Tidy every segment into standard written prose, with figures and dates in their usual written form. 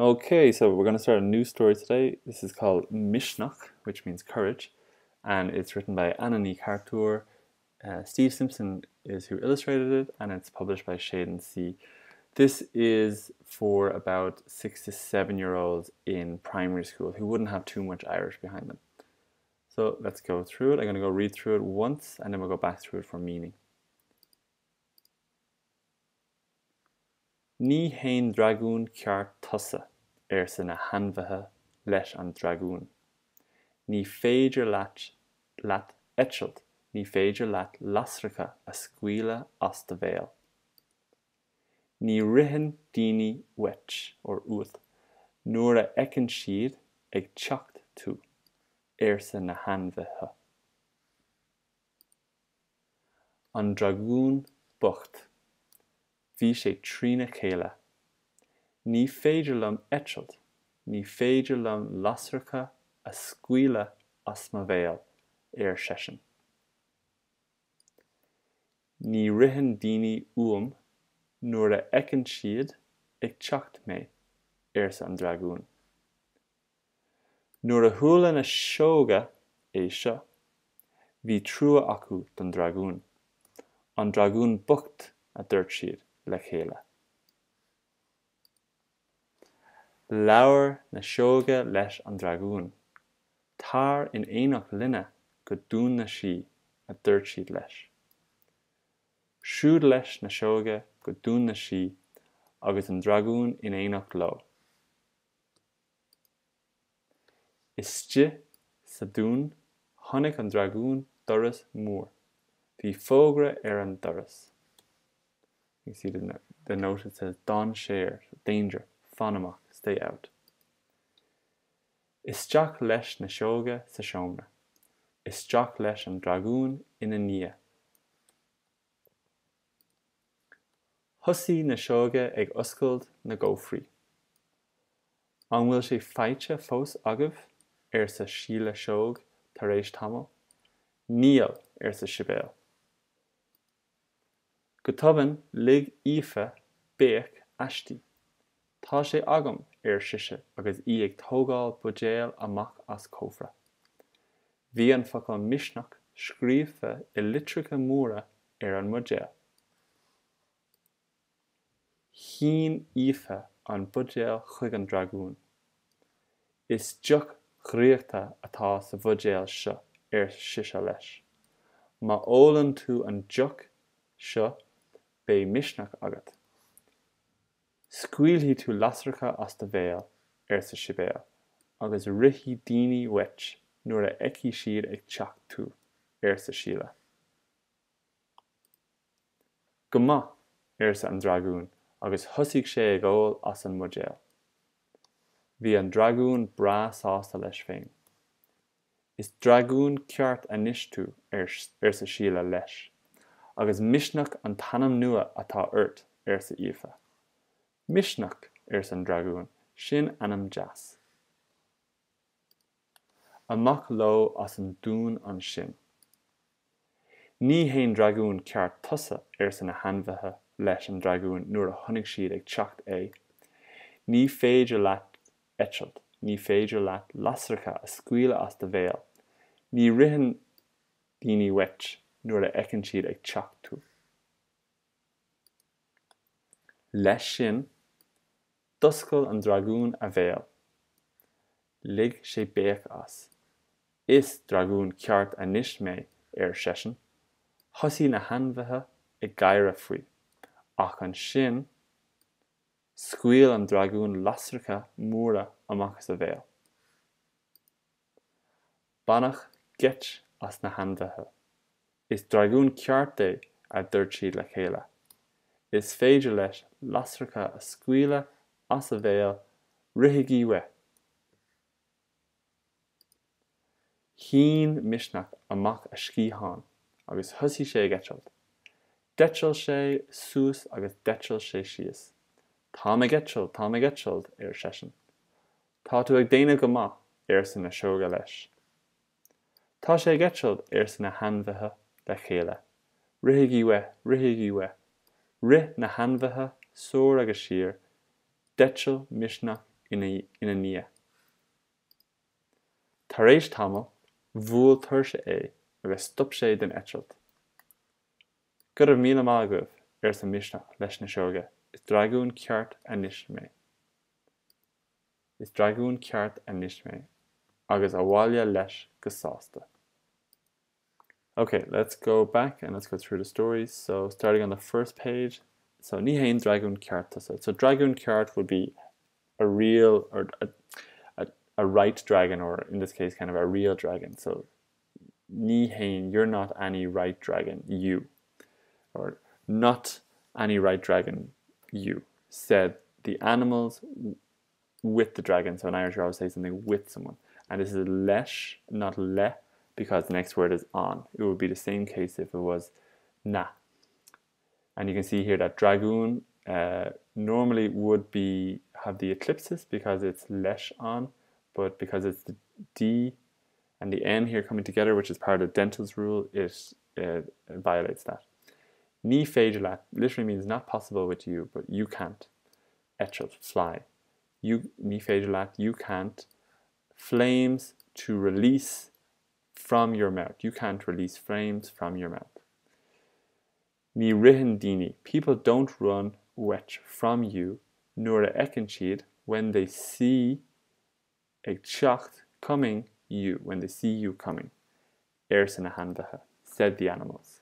Okay, so we're going to start a new story today. This is called Misneach, which means courage, and it's written by Anna Ní Chartúir. Uh, Steve Simpson is who illustrated it, and it's published by Shade and Sea. This is for about 6 to 7 year olds in primary school who wouldn't have too much Irish behind them. So let's go through it. I'm going to go read through it once and then we'll go back through it for meaning. Ní haon dragún ceart tusa, arsa na hainmhithe leis an dragún. Ní féidir leat leat eitilt, ní féidir leat lasracha a scaoileadh as do bhéal. Ní ritheann daoine uait, or uait, nuair a fheiceann siad ag teacht tú, arsa na hainmhithe. An dragún bocht. Bhí sé trína chéile. Ní féidir liom eitilt, ní féidir liom lasracha a scaoileadh as mo bhéal, ar seisean. Ní ritheann daoine uaim nuair a fheiceann siad ag teacht mé, arsa an dragún. Nuair a chuala na sióga é seo, bhí trua acu don dragún. An dragún bocht, a dúirt siad le chéile. Labhair na sióga leis an dragún. Tar in éineacht linne go Dún na Sí, a dúirt siad leis. Siúd leis na sióga go Dún na Sí agus an dragún in éineacht leo. Istigh sa dún, chonaic an dragún doras mór. Bhí fógra ar an doras. You see the, the note it says Dainséar, danger, fan amach, stay out. Isteach leis na sióga sa seomra. Isteach leis an dragún ina ndiaidh. Thosaigh na sióga ag oscailt na gcófraí. An bhfuil sé faighte fós agaibh? arsa Síle Sióg tar éis tamaill. Níl, arsa Sibéal. Go tobann lig Aoife béic aisti. Tá sé agam, ar sise agus í ag tógáil buidéal amach as cófra. Bhí an focal Misneach scríofa i litreacha móra ar an mbuidéal. Shín Aoife an buidéal chuig an dragún. Is deoch dhraíochta atá sa bhuidéal seo, ar sise leis. Má ólann tú an deoch seo beidh misneach agat. Scaoilfidh tú lasracha as do bhéal, arsa Sibéal, agus rithfidh daoine uait nuair a fheicfidh siad ag teacht tú, arsa Síle. Go maith, arsa an dragún agus thosaigh sé ag ól as an mbuidéal. Bhí an dragún breá sásta leis féin. Is dragún ceart anois tú, arsa Síle leis. Agus Misneach an t-ainm nua atá ort, arsa Aoife. Misneach, arsa an dragún, sin ainm deas. Amach leo as an dún ansin. Ní haon dragún ceart tusa, arsa na hainmhithe leis an dragún nuair a chonaic siad ag teacht é. Ní féidir leat eitilt, ní féidir leat lasracha a scaoileadh as do bhéal, ní ritheann daoine uait nuair a fheiceann siad ag teacht tú. Leis sin, d'oscail an dragún a bhéal. Lig sé béic as. Is dragún ceart anois mé, ar seisean. Thosaigh na hainmhithe ag gáire faoi. Ach ansin, scaoil an dragún lasracha móra amach as a bhéal. Baineadh geit as na hainmhithe. Is dragún ceart é, a dúirt siad le chéile. Is féidir leis lasracha a scaoileadh as a bhéal, rithigí uaidh! Shín Misneach amach a sciathán agus thosaigh sé ag eitilt. D'eitil sé suas agus d'eitil sé síos. Táim ag eitilt, táim ag eitilt, ar seisean. Tá tú ag déanamh go maith, arsa na sióga leis. Tá sé ag eitilt, arsa na hainmhithe le chéile. Rithigí uaidh, rithigí uaidh. Rith na hainmhithe soir agus siar, d'eitil Misneach ina ndiaidh. Tar éis tamaill, bhuail tuirse é agus stop sé den eitilt. Go raibh míle maith agaibh, arsa Misneach leis na sióga, is dragún ceart anois mé. Is dragún ceart anois mé. Agus abhaile leis go sásta. Ok, let's go back and let's go through the stories. So, starting on the first page. So, ní haon dragún ceart tusa. So, dragún ceart would be a real or a, a, a right dragon or in this case kind of a real dragon. So ní haon, you're not any right dragon, you. Or not any right dragon, you, said the animals with the dragon. So in Irish you always say something with someone. And this is leis, not le, because the next word is on. It would be the same case if it was na. And you can see here that dragoon uh, normally would be have the eclipsis because it's leis on, but because it's the D and the N here coming together, which is part of Dental's rule, it, uh, violates that. Ní féidir leat literally means not possible with you, but you can't. Eitilt, fly. You, ní féidir leat, you can't. Flames to release from your mouth. You can't release flames from your mouth. Ní ritheann daoine, people don't run uait, from you, nuair a fheiceann siad, when they see ag teacht, coming, you, when they see you coming, arsa na hainmhithe, said the animals.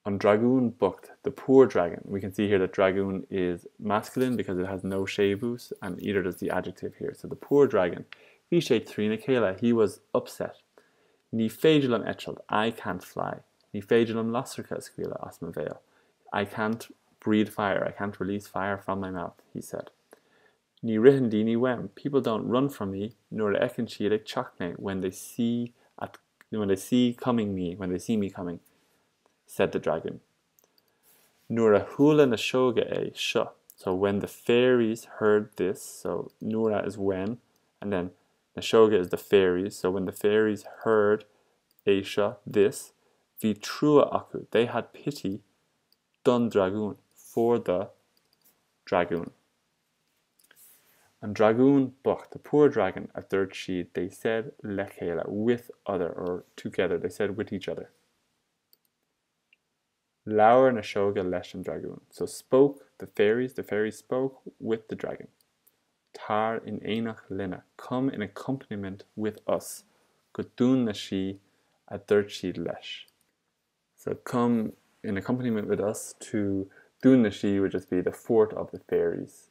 An Dragún Bocht, the poor dragon. We can see here that dragoon is masculine because it has no séimhiú and either does the adjective here. So the poor dragon. Bhí sé trína chéile, he was upset. Ní féidir liom eitilt, I can't fly. Ní féidir liom lasracha a scaoileadh as mo bhéal. I can't breathe fire, I can't release fire from my mouth, he said. Ní ritheann daoine uaim, people don't run from me, nuair a fheiceann siad ag teacht mé, when they see at, when they see coming me, when they see me coming, said the dragon. Nuair a chuala na sióga é seo, so when the fairies heard this, so nuair a is when, and then na sióga is the fairies, so when the fairies heard é seo, this, bhí trua acu, they had pity don dragún, for the dragoon. An Dragún bocht, the poor dragon, a dúirt siad, they said le chéile, with other, or together, they said with each other. Labhair na sióga leis an dragún. So spoke the fairies, the fairies spoke with the dragon. Tar in éineacht linne, come in accompaniment with us, go Dún na Sí, a dúirt siad leis. So come in accompaniment with us to Dún na Sí would just be the fort of the fairies.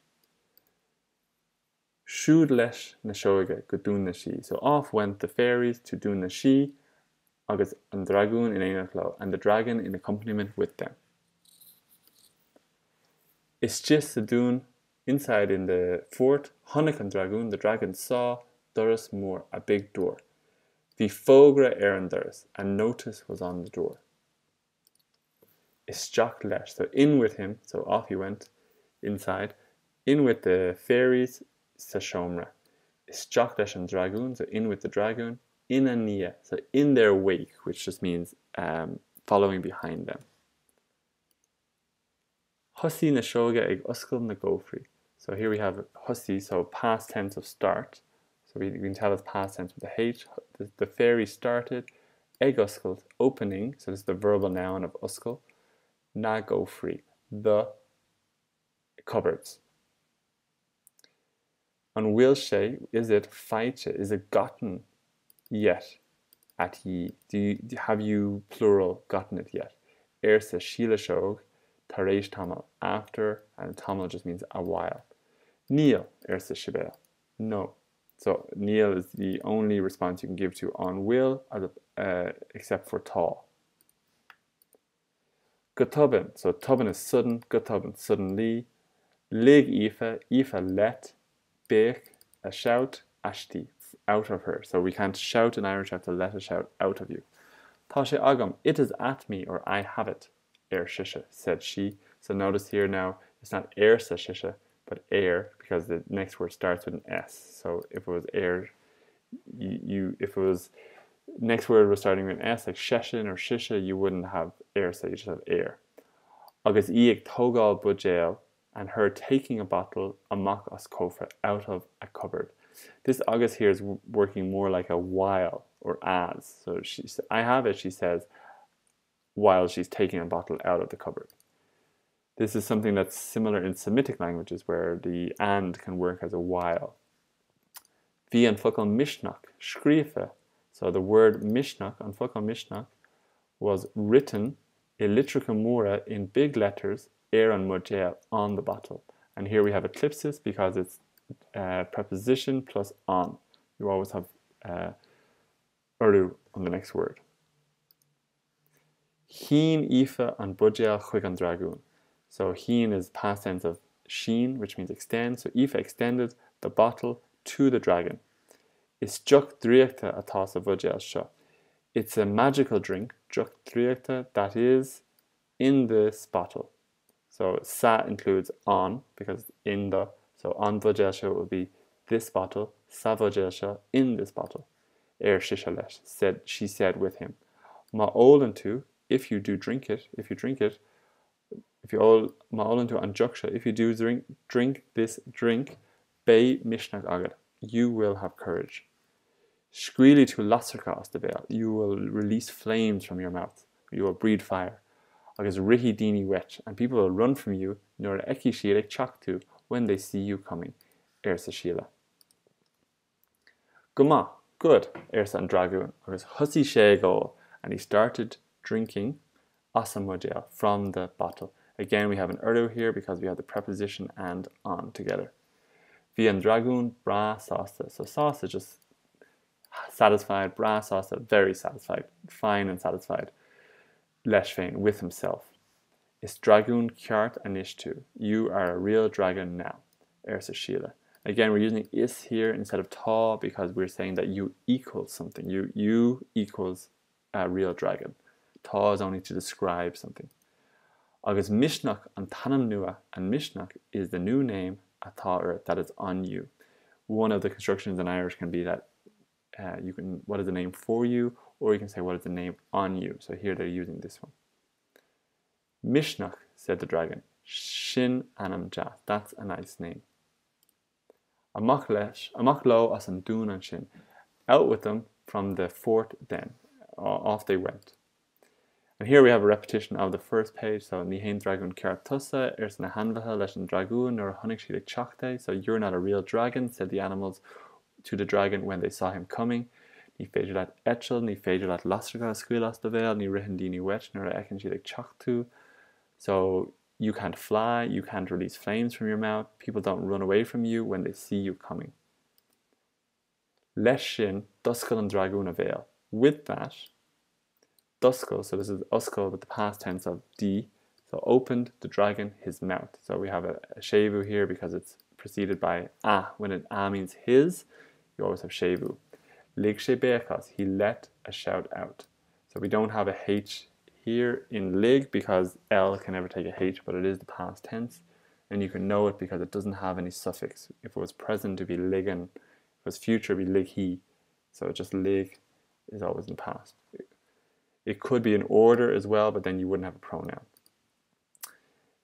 Siúd leis na sióga go Dún na Sí. So off went the fairies to Dún na Sí agus an dragún in éineacht leo, and the dragon in accompaniment with them. Istigh sa dún, inside in the fort, chonaic an dragún, the dragon saw doras mór, a big door. Bhí fógra ar an doras, a notice was on the door. Isteach leis, so in with him, so off he went, inside, in with the fairies sa seomra. Isteach leis an dragún, so in with the dragoon, ina ndiaidh, so in their wake, which just means um, following behind them. Thosaigh na sióga ag oscailt na gcófraí. So here we have thosaigh, so past tense of start. So we, we can tell it's past tense with the H. The, the fairy started, ag oscailt, opening, so this is the verbal noun of oscail, na gcófraí, the cupboards. An bhfuil sé, is it faighte, is it gotten yet at ye? Do you, have you, plural, gotten it yet? Arsa Síle Sióg tar éis tamaill, after, and tamall just means a while. Níl, arsa Sibéal. No. So níl is the only response you can give to an bhfuil, as a, uh, except for tá. Go tobann, so tobann is sudden, go tobann, suddenly. Lig Aoife, Aoife let, béic, a shout, aisti, out of her. So we can't shout in Irish, you have to let a shout out of you. Tá sé agam, it is at me, or I have it, ar sise, said she. So notice here now, it's not arsa sise, but ar, because the next word starts with an S. So if it was ar, you, you if it was next word was starting with an S, like seisean or sise, you wouldn't have arsa, you just have ar. Agus í ag tógáil buidéal And her taking a bottle amach as cófra out of a cupboard. This agus here is working more like a while or as. So she, I have it, she says, while she's taking a bottle out of the cupboard. This is something that's similar in Semitic languages where the and can work as a while. Bhí an focal misneach scríofa. So the word misneach, an focal misneach, was written i litreacha móra in big letters ar an mbuidéal on the bottle. And here we have eclipsis because it's uh, preposition plus on. You always have uh, urú on the next word. Shín Aoife an buidéal chuig an dragún. So shín is past tense of sín, which means extend. So Aoife extended the bottle to the dragon. Is deoch draíochta atá sa bhuidéal seo. It's a magical drink, deoch draíochta, that is in this bottle. So sa includes on because in the so an bhuidéal seo will be this bottle, sa bhuidéal seo in this bottle. Ar sise leis, said she said with him. Má ólann tú, if you do drink it, if you drink it, if you ól, má ólann tú an deoch seo, if you do drink, drink this drink, beidh misneach agat, you will have courage. Scaoilfidh tú lasracha as do bhéal, you will release flames from your mouth, you will breathe fire, agus rithfidh daoine uait, and people will run from you nuair a fheicfidh siad ag teacht tú, when they see you coming, arsa Síle. Go maith, good, arsa an dragún, agus thosaigh sé ag ól, and he started drinking as an mbuidéal, from the bottle. Again we have an urú here because we have the preposition and on together. Bhí an dragún breá sásta, so sásta just satisfied, breá sásta, very satisfied, fine and satisfied, leis féin, with himself. Is dragún ceart anois tú, you are a real dragon now, arsa Síle. Again, we're using is here instead of tá because we're saying that you equal something. You, you equals a real dragon. Tá is only to describe something. Agus Misneach an t-ainm nua and Misneach is the new name atá ort that is on you. One of the constructions in Irish can be that uh, you can what is the name for you or you can say what is the name on you. So here they're using this one. Misneach, said the dragon. Sin ainm deas. That's a nice name. Amach leis, amach leo as an dún ansin. Out with them from the fort then. Off they went. And here we have a repetition of the first page, so ní haon dragún ceart tusa, arsa na hainmhithe leis an dragún nuair a chonaic siad ag teacht é, so you're not a real dragon, said the animals to the dragon when they saw him coming. Ní féidir leat eitilt, ní féidir leat lasracha a scaoileadh as do bhéal, ní ritheann daoine uait nuair a fheiceann siad ag teacht tú. So you can't fly, you can't release flames from your mouth, people don't run away from you when they see you coming. Leis sin, d'oscail an dragún a bhéal. With that, d'oscail, so this is oscail with the past tense of d, so opened the dragon his mouth. So we have a, a séimhiú here because it's preceded by a. When an a means his, you always have séimhiú. Lig sé béic as, he let a shout out. So we don't have a H here in lig because L can never take a H, but it is the past tense. And you can know it because it doesn't have any suffix. If it was present, it'd be ligan. If it was future, it'd be lighi. So just lig is always in the past. It could be an order as well, but then you wouldn't have a pronoun.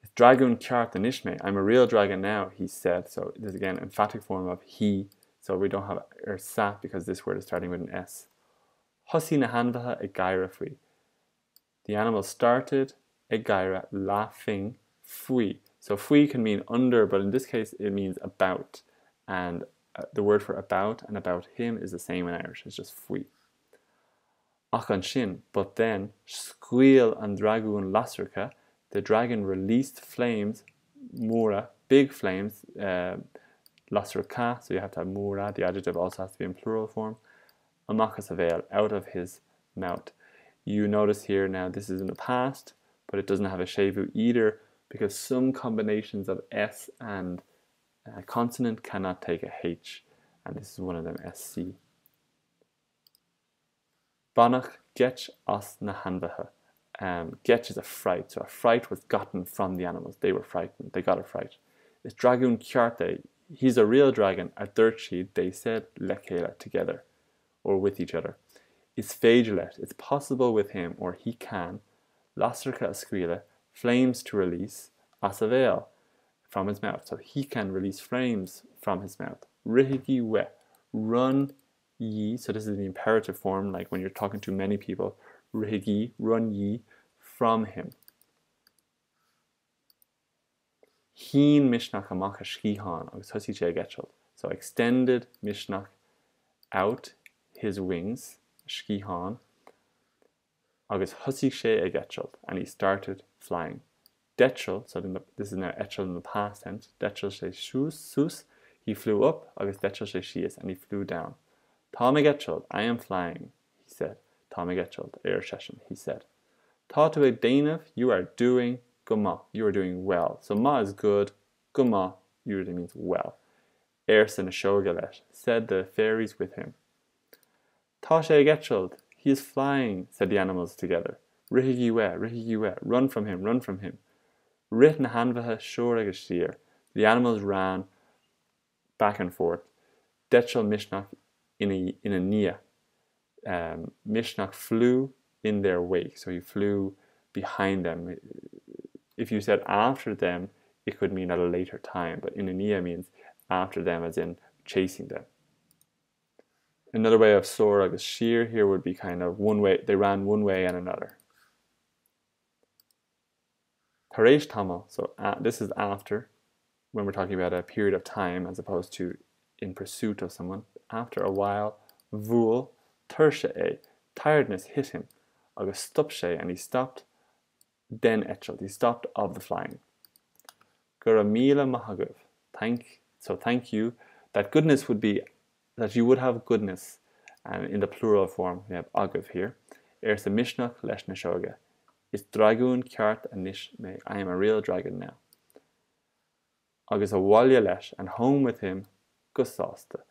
Is dragún ceart anois mé, I'm a real dragon now, he said. So this again emphatic form of he. So we don't have arsa because this word is starting with an S. Thosaigh na hainmhithe ag gáire faoi. The animals started ag gáire laughing faoi. So faoi can mean under, but in this case it means about. And uh, the word for about and about him is the same in Irish. It's just faoi. Ach ansin, but then, scaoil an dragún lasracha, the dragon released flames, móra, big flames, uh, lasracha, so you have to have móra, the adjective also has to be in plural form, amach as a bhéal, out of his mouth. You notice here now this is in the past, but it doesn't have a séimhiú either because some combinations of S and uh, consonant cannot take a H, and this is one of them, SC. Baineadh geit as na hainmhithe. Um, geit is a fright, so a fright was gotten from the animals. They were frightened, they got a fright. Is dragún ceart é, he's a real dragon, a dúirt siad, they said, le chéile, together, or with each other. Is féidir leis, it's possible with him, or he can, lasracha a scaoileadh, flames to release, as a bhéal, from his mouth. So he can release flames from his mouth. Rithigí uaidh, run ye, so this is the imperative form, like when you're talking to many people, rithigí, run ye from him. Shín Misneach amach a sciatháin agus thosaigh sé ag eitilt. So extended Misneach out his wings, a sciatháin, agus thosaigh sé ag eitilt, and he started flying. D'eitil, so the, this is now eitil in the past tense, d'eitil sé suas, suas, he flew up, agus d'eitil sé síos, and he flew down. Táim ag eitilt, I am flying, he said. Táim ag eitilt, ar seisean, he said. Tá tú ag déanamh, you are doing, go maith, you are doing well. So maith is good, go maith usually means well. Arsa na sióga leis, said the fairies with him. Tá sé ag eitilt, he is flying, said the animals together. Rithigí uaidh, rithigí uaidh, run from him, run from him. Rith na hainmhithe soir agus siar, the animals ran back and forth. D'eitil Misneach ina, ina ndiaidh. Um, Misneach flew in their wake, so he flew behind them. If you said after them, it could mean at a later time, but ina ndiaidh means after them, as in chasing them. Another way of soar agus siar here would be kind of one way, they ran one way and another. Tar éis tamaill, so uh, this is after, when we're talking about a period of time as opposed to in pursuit of someone. After a while, bhuail tuirse é, tiredness hit him, agus stop sé, and he stopped den eitilt, he stopped of the flying. Go raibh míle maith agaibh, thank, so thank you, that goodness would be, that you would have goodness, and in the plural form, we have agaibh here, arsa Misneach leis na sióga. Is dragún ceart anois mé, I am a real dragon now. Agus abhaile leis, and home with him, go sásta.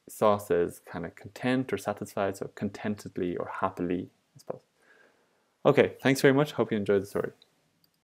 Sásta is kind of content or satisfied, so contentedly or happily, I suppose. Okay, thanks very much. Hope you enjoyed the story.